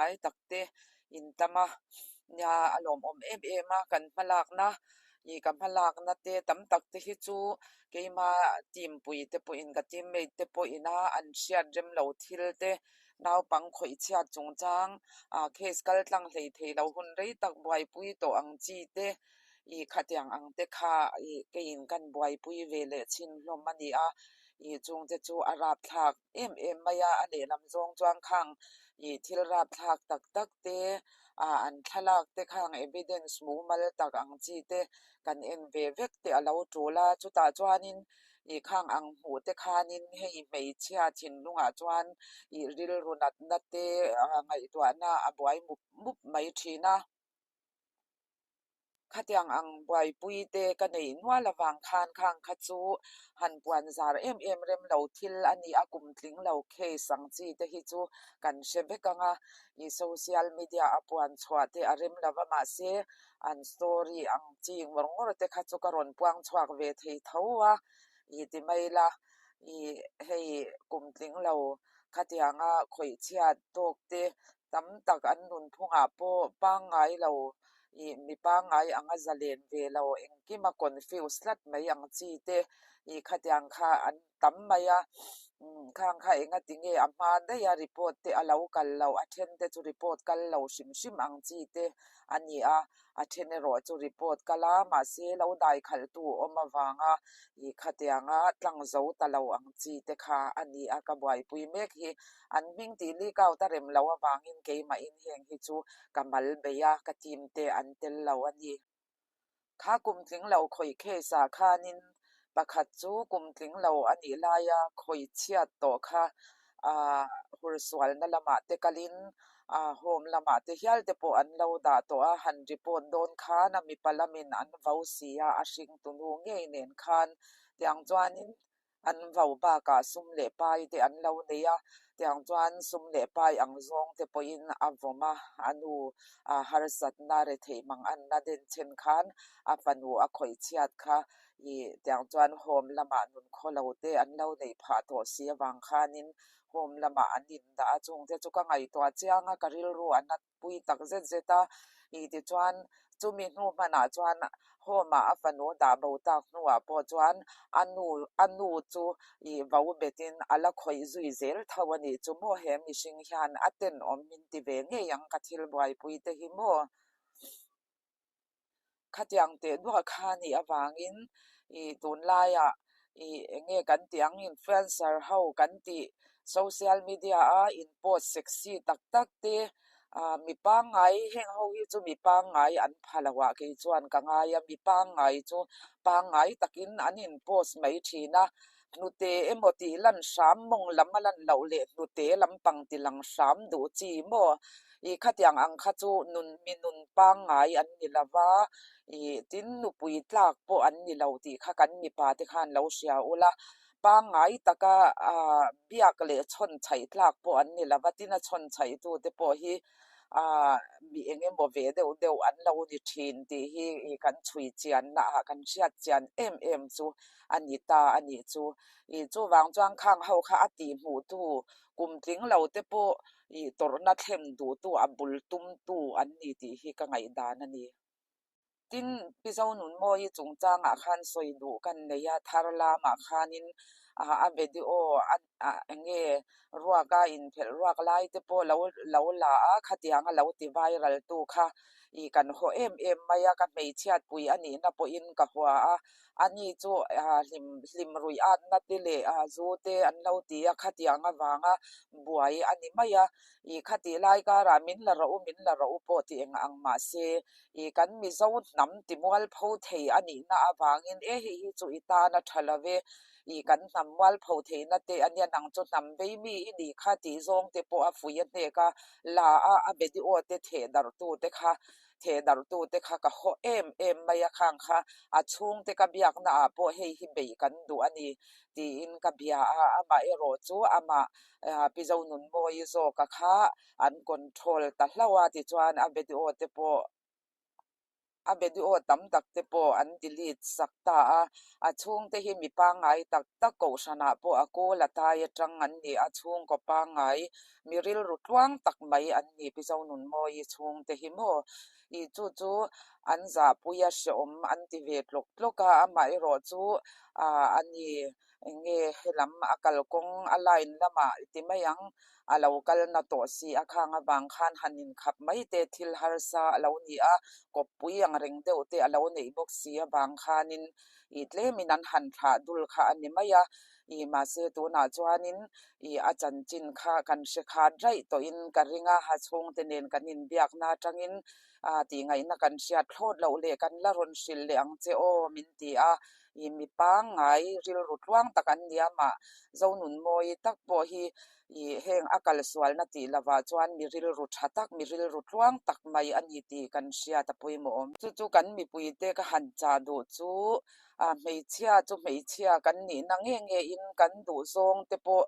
pangngai tak te intam a, nia a lawmawm em em a kan hmalakna ih ka hmalakna te tam tak te hi chu keima team pui te pawhin ka teammate te pawhin a an hriat rem lo thil te naupang khawih chhiat chungchang ah case kal tlang hlei thei lo hun rei tak buaipui tawh ang chi te ih khatiang ang te kha ih keiin kan buaipui ve leh chhin hlawm a ni a ih chungte chu a rapthlak em em mai a, a lehlam zawng chuan khang ih thil rapthlak tak tak te ah an thlalak te khang evidence mumal tak ang chi te kan en ve vek te a lo tul a, chutah chuanin ih khang ang hmuh te khanin hei hmeichhia thinlungah chuan ih rilru natna te ngaihtuahna a buai mup mup mai thin a. Khatiang ang buaipui te ka neih nual avang khan khang kha chu han puan zar em em rem lo thil a ni a, kum tling lo case ang chi te hi chu kan hre vek ang a, ih social media a puan chhuah te a rem lo va mahse an story ang chi ngawr ngawr te kha chu ka rawn puang chhuak ve thei tho a, ih ti mai la ih hei kum tling lo khatianga khawih chhiat tawk te tam tak an nunphungah pawh pangngai lo ih mi pangngai anga zalen ve lo engkima confuse tlat mai ang chi te ih khatiang kha an tam mai a umm khang kha enga tinge a hma daih a report te a lo kal loh a then te chu report kal lo hrim hrim ang chi te a ni a a then erawh chu report kal a mahse lo dai khalh tu awm avanga ih khatianga tlang zo ta lo ang chi te kha a ni a ka buaipui mek hi an hming tih leak out a rem loh avangin keimahin heng hi chu ka mal bei a ka team te an tel lo a ni. Kha kum tling lo khawih case ah khanin pakhat chu kum tling lo a nih laia khawih chhiat tawh kha ah hursualna lamah te kalin ah home lamah te hial te pawh an lo dah tawh a, han report dawn khan a mipa lamin an vo si a, a hringtunu ngei nen khan tiang chuanin An vau bakah sum leh pai te an lo nei a, tiang chuan sum leh pai ang zawng te pawhin a vawm a, a nu a harsatna retheih mang anna den chhen khan a fanu a khawih chhiat kha ih tiang chuan home lamah nun khaw lo te an lo neih phah tawh si avang khanin home lamah an indah a, chungte chu ka ngaihtuah chiang a, ka rilru a nat pui tak zet zet a, ih tichuan chumi hnu hmanah chuan home ah a fanu dah bo tak hnuah pawh chuan a nu a nu chu ih vo betin a la khawih zui zel tho a nih chu maw he mihring hian a tenawm min ti ve ngei ang ka thil buaipui te hi maw. Khatiang teh duah kha nih avangin ih tunlaiah ih eng nge kan tih ang influencer ho kan tih social media a in post sexy tak tak te ah mi pangngai heng ho hi chu mi pangngai an pha lo ah kei chuan ka ngai a mi pangngai chu pangngai takin an in post mai thin a hnute emaw tih lan hram mawng lam a lan loh leh hnute lampang ti lang hram duh chi maw? Ih khatiang ang kha chu nun mi nun pangngai an ni lo va, ih tin nupui tlak pawh an ni lo tih kha kan mipa te khan lo hria ula, pangngai taka ah biak leh chhawn chhaih tlak pawh an ni lo va, tin a chhawn chhaih tu te pawh hi ah mi eng emaw ve deuh deuh an lo ni thin tih hi ih kan chhui chianna ah kan hriat chian em em chu a ni ta a nih chu. Ih chuvang chuan khang ho kha a tih hmuh tu kum tling lo te pawh ih tawrhna thlen duh tu a bul tum tu an ni tih hi ka ngaihdan a ni. Tin, Pi Zonunmawii chungchangah khan sawi duh kan nei a, thar lamah khanin a video a eng nge ruaka inphelh ruak lai te pawh lo lo la a, khatianga lo ti viral tu kha ih kan haw em em mai a, ka hmeichhiatpui a nihna pawhin ka hua a, Ani chu hlim hlim ruih atna te leh zu te an lo ti a, khatiang avanga buai a ni mai a. Ih khatih lai karah min la rawh u, min la rawh u pawh tih eng ang mah se, ih kan Mizo hnam ti mualpho thei a nihna avangin e hei hi chu i tan a tha lo ve, ih kan hnam mualpho theihna te a nia nang chu hnam vei mi i nih kha tih zawng te pawh a fuih a hnek a, la a a video te theh darh tu te kha Theh darhtute kha ka haw em em mai a, khang kha a chhungte ka biakna ah pawh hei hi beih kan duh a ni tiin ka bia a, amah erawh chu amah Pi Zonunmawii zawka kha an control ta hlauh a, tichuan a video te pawh A video tam tak te pawh an delete sak ta a, a chhungte hi mi pangngai tak tak kohhranah pawh a kawl a tai atang an ni a, chhungkaw pangngai mi rilru tluang tak mai an ni Pi Zonunmawii chhungte hi maw ih chu chu an zahpui a hrehawm an ti ve tlawk tlawk a, amaherawh chu ah a ni eng nge helam a kalkawng a line lamah ti mai ang a lo kal na tawh si a khang avang khan han inkhap mai te thil harsa a lo ni a, kawppui ang reng deuh te a lo neih bawk si avang khanin ih tlemin an han thlah dul kha a ni mai a, ih mahse tunah chuanin ih a chanchin kha kan hre khat raih tawhin ka ring a, a chhungte nen kan inbiakna atangin ah tihngaihna kan hriat thlawt loh leh kan la rawn hrilh leh ang che aw min ti a. I mi pangngai rilru tluang tak an nia mah Zonunmawi tak pawh hi i heng a kalsualna tih lovah chuan mi rilru tha tak, mi rilru tluang tak mai a ni tih kan hriat a pawimawh awm. Chu chu kan mipuite ka han chah duh chu ah hmeichhia chu hmeichhia kan nihna nge nge in kan duh zawng te pawh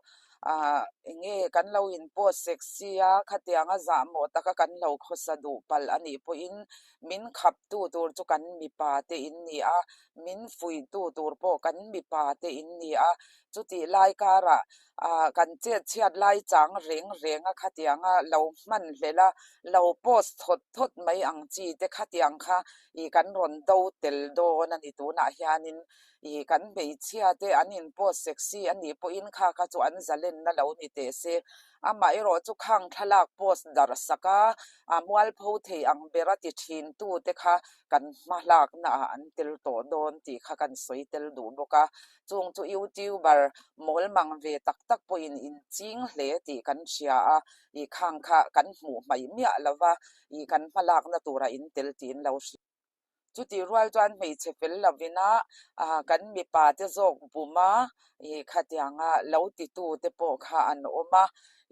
ah eng nge kan lo in post sexy a, khatianga zahmawh taka kan lo khawsa duh palh a nih pawhin min khaptu tur chu kan mipa te in ni a, min fuihtu tur pawh kan mipa te in ni a, chutih lai karah ah kan chet chhiat lai chang reng reng a khatianga lo hman hlel a, lo post thawt thawt mai ang chi te khatiang kha ih kan rawn do tel dawn a ni tunah hianin ih kan hmeichhia te an in post sexy a nih pawhin kha kha chu an zalenna lo ni teh se. Amaherawh chu khang thlalak post darh sak a, a mualpho thei ang bera ti thin tu te kha kan hma hlakna ah an tel tawh dawn tih kha kan sawi tel duh bawk a. Chung chu YouTuber mawl mang ve tak tak pawhin in ching hle tih kan hria a, ih khang kha kan hmuh hmaih miah lo va, ih kan hma lakna tura in tel tiin lo hria. Chutih rual chuan hmeichhe fel lovina kan mipa te zawk bum a, ih khatianga lo titu te pawh kha an awm a,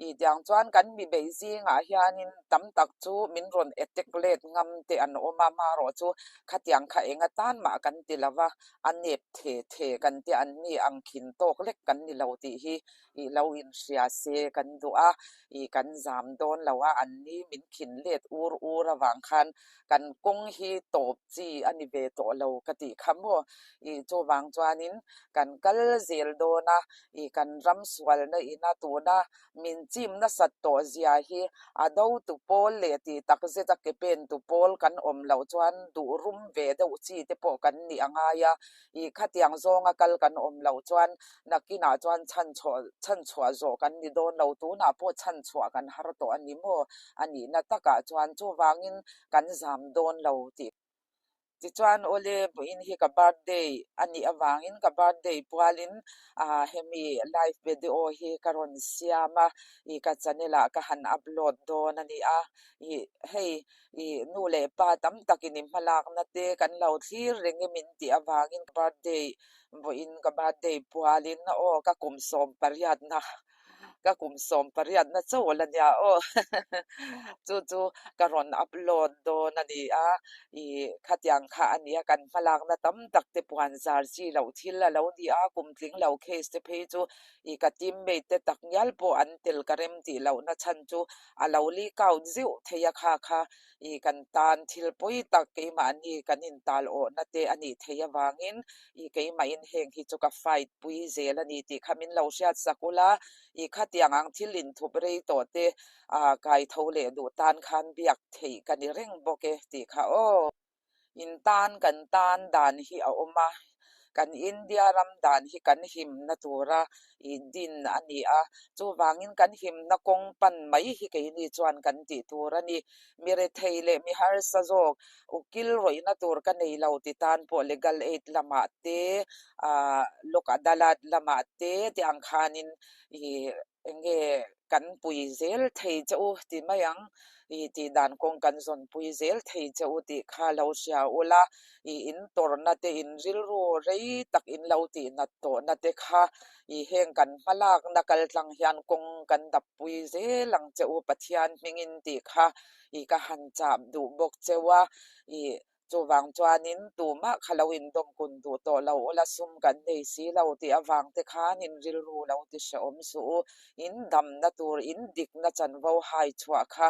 ih tiang chuan kan mi beih zingah hianin tam tak chu min rawn attack let ngam te an awm a, marawh chu khatiang kha eng atan mah kan ti lo va, a nep the the kan tia an ni ang khin tawk lek kan ni lo tih hi ih lo inhria se kan duh a, ih kan zam dawn lo a, an ni min khin let ur ur avang khan Kan kawng hi tawp chi a ni ve tawh lo ka tih kha maw? Ih chuvang chuanin kan kal zel dawn a, ih kan ram sualna ina tuna min chim nasat tawh zia hi a do tu pawl leh tih tak zet a ke pen tu pawl kan awm loh chuan duh rum ve deuh chi te pawh kan nih a ngai a, ih khatiang zawnga kal kan awm loh chuan nakinah chuan chhanchhuah chhanchhuah zawh kan ni dawn lo, tunah pawh chhanchhuah kan har tawh a ni maw? A nihna takah chuan chuvangin kan zam dawn lo tih. Tichuan awle vawiin hi ka birthday a nih avangin ka birthday pualin ah hemi live video hi ka rawn siam a, ih ka channel ah ka han upload dawn a ni a, ih hei ih nu leh pa tam takin i hmalakna te kan lo thlir reng em in tih avangin birthday vawiin ka birthday pualin aw ka kum 18na ka kum 18na chauh la nia aw chu chu ka rawn upload dawn a ni a ih khatiang kha a nia kan hmalakna tam tak te puan zar chi loh thil a lo ni a kum tling lo case te phei chu ih ka teammate te tak ngial pawh an tel ka rem tih lohna chhan chu a lo leak out zeuh thei a kha kha ih kan tan thil pawi tak keimahni kan intal awhna te a nih theih avangin ih keimahin heng hi chu ka fight pui zel a ni tih kha min lo hriat sak ula, ih khatiang ang thil inthup rei tawh te ah kai tho leh duh tan khan biak theih ka ni reng bawk e tih kha aw. In tan kan tan dan hi a awm a, kan India ram dan hi kan himna tura ih din a ni a, chuvangin kan himna kawng pan mai hi keini chuan kan tih tur a ni. Mi rethei leh mi harsa zawk ukil rawihna tur ka nei lo ti tan pawh legal aid lamah te ah Lok Adalat lamah te tih ang khanin ih Eng nge kan pui zel thei che u ti mai ang, i tih dan kawng kan zawn pui zel thei che u tih kha lo hria ula, i in tawrhna te in rilru rei tak in lo tih nat tawhna te kha i heng kan hma lakna kal tlang hian kawng kan dap pui zel ang che u Pathian hmingin tih kha i ka han chap duh bawk cheu a, i Chuvang chuanin tumah kha lo indawm kun duh tawh lo ula sum kan nei si lo tih avang te khan in rilru lo ti hrehawm suh u. In damna tur, in dikna chanvo hai chhuah kha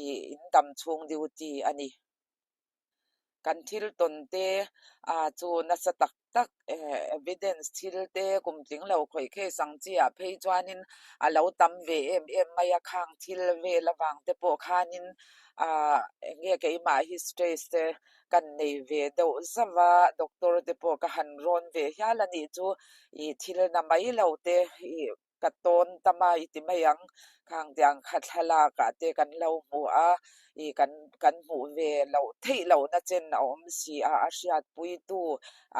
ih in dam chhung duty a ni. Kan thil tawn te chu nasa tak tak evidence thil te kum tling lo khawih case ang chi ah phei chuanin a lo tam ve em em mai a, khang thil vel avang te pawh khanin ah eng nge keimah hi stress te kan nei ve deuh zauh a, doctor te pawh ka han rawn ve hial a nih chu ih thil na mai lo te ih. Ka tawn tam a i ti mai ang. Khang tiang kha thlalak ah te kan lo hmu a, i kan kan hmuh ve loh theih lohna chen a awm si a, a hriatpuitu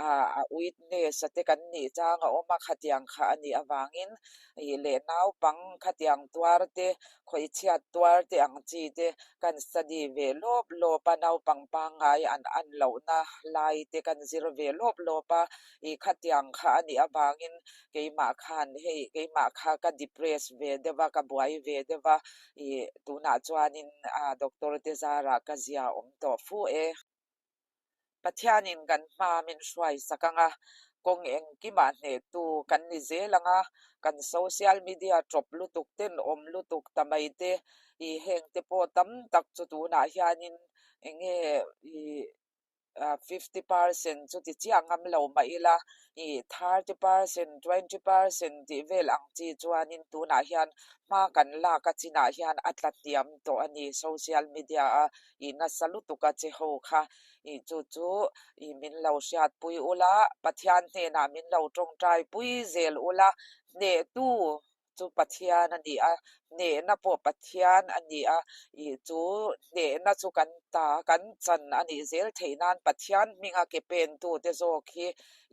a witness a te kan nih chang a awm a, khatiang kha a nih avangin i leh naupang khatiang tuar te, khawihchhiat tuar te ang chi te kan study ve lawp lawp a, naupang pangngai an an lohna lai te kan zir ve lawp lawp a, i khatiang kha a nih avangin Keimah khan hei keimah kha ka depress ve deuh a, ka buai ve deuh a, ih tunah chuanin ah doctor te zarah ka zia awm tawh fu e. Pathianin kan hma min hruai sak ang a, kawng engkimah hnehtu kan ni zel ang a, kan social media tawp lutuk ten awm lutuk ta mai te, ih heng te pawh tam tak chu tunah hianin eng nge ih 50% chu ti chiah ngam lo mah ila, ih 30%, 20% tih vel ang chi chuanin tunah hian hma kan lak a chinah hian a tla hniam tawh a ni. Social media a ih nasa lutuk a che ho kha ih chu chu ih min lo hriatpui ula, Pathian hnenah min lo tawngtaipui zel ula, hnehtu Chu Pathian a ni a, hnehna pawh Pathian a ni a, ih chu hnehna chu kan ta, kan chan a nih zel theih nan Pathian hminga ke pentute zawk hi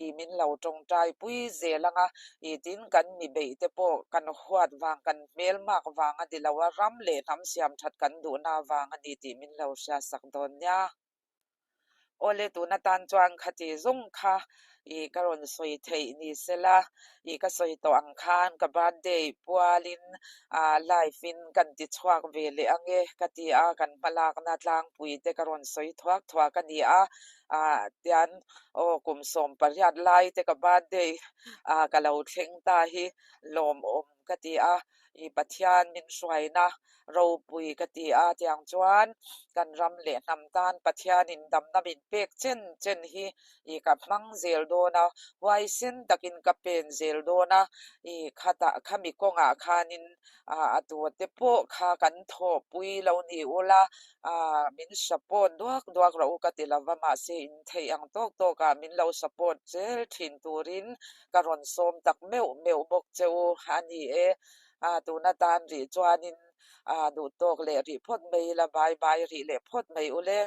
ih min lo tawngtai pui zel ang a, ih tin kan mi beih te pawh kan huat vang, kan hmelmak vang a ni lo a, ram leh hnam siam that kan duhna vang a ni tih min lo hriatsak dawn nia. Awle tun atan chuan khati zawng kha ih ka rawn sawi theih ni sela, ih ka sawi tawh ang khan ka birthday pualin ah live in kan ti chhuak ve leh ange ka ti a, kan hmalakna tlangpui te ka rawn sawi thuak thuak a ni a, ah tian aw kum 18 lai te ka birthday ah ka lo thleng ta hi lawmawm ka ti a, ih Pathian min hruaina ropui ka ti a, tiang chuan kan ram leh hnam tan Pathianin damna min pek chen chen hi ih ka hmang zel dawn a, huaisen takin ka pen zel dawn a, ih khatah khami kawngah khanin ah a tute pawh kha kan thawhpui lo ni ula, ah min support duak duak rawh u ka ti lova, mahse in theih ang tawk tawkah min lo support zel thin turin ka rawn sawm tak meuh meuh bawk che u a ni e. A tuna tan rih chuanin a duhtawk leh rih phawt mai ila, bye bye rih leh phawt mai u le.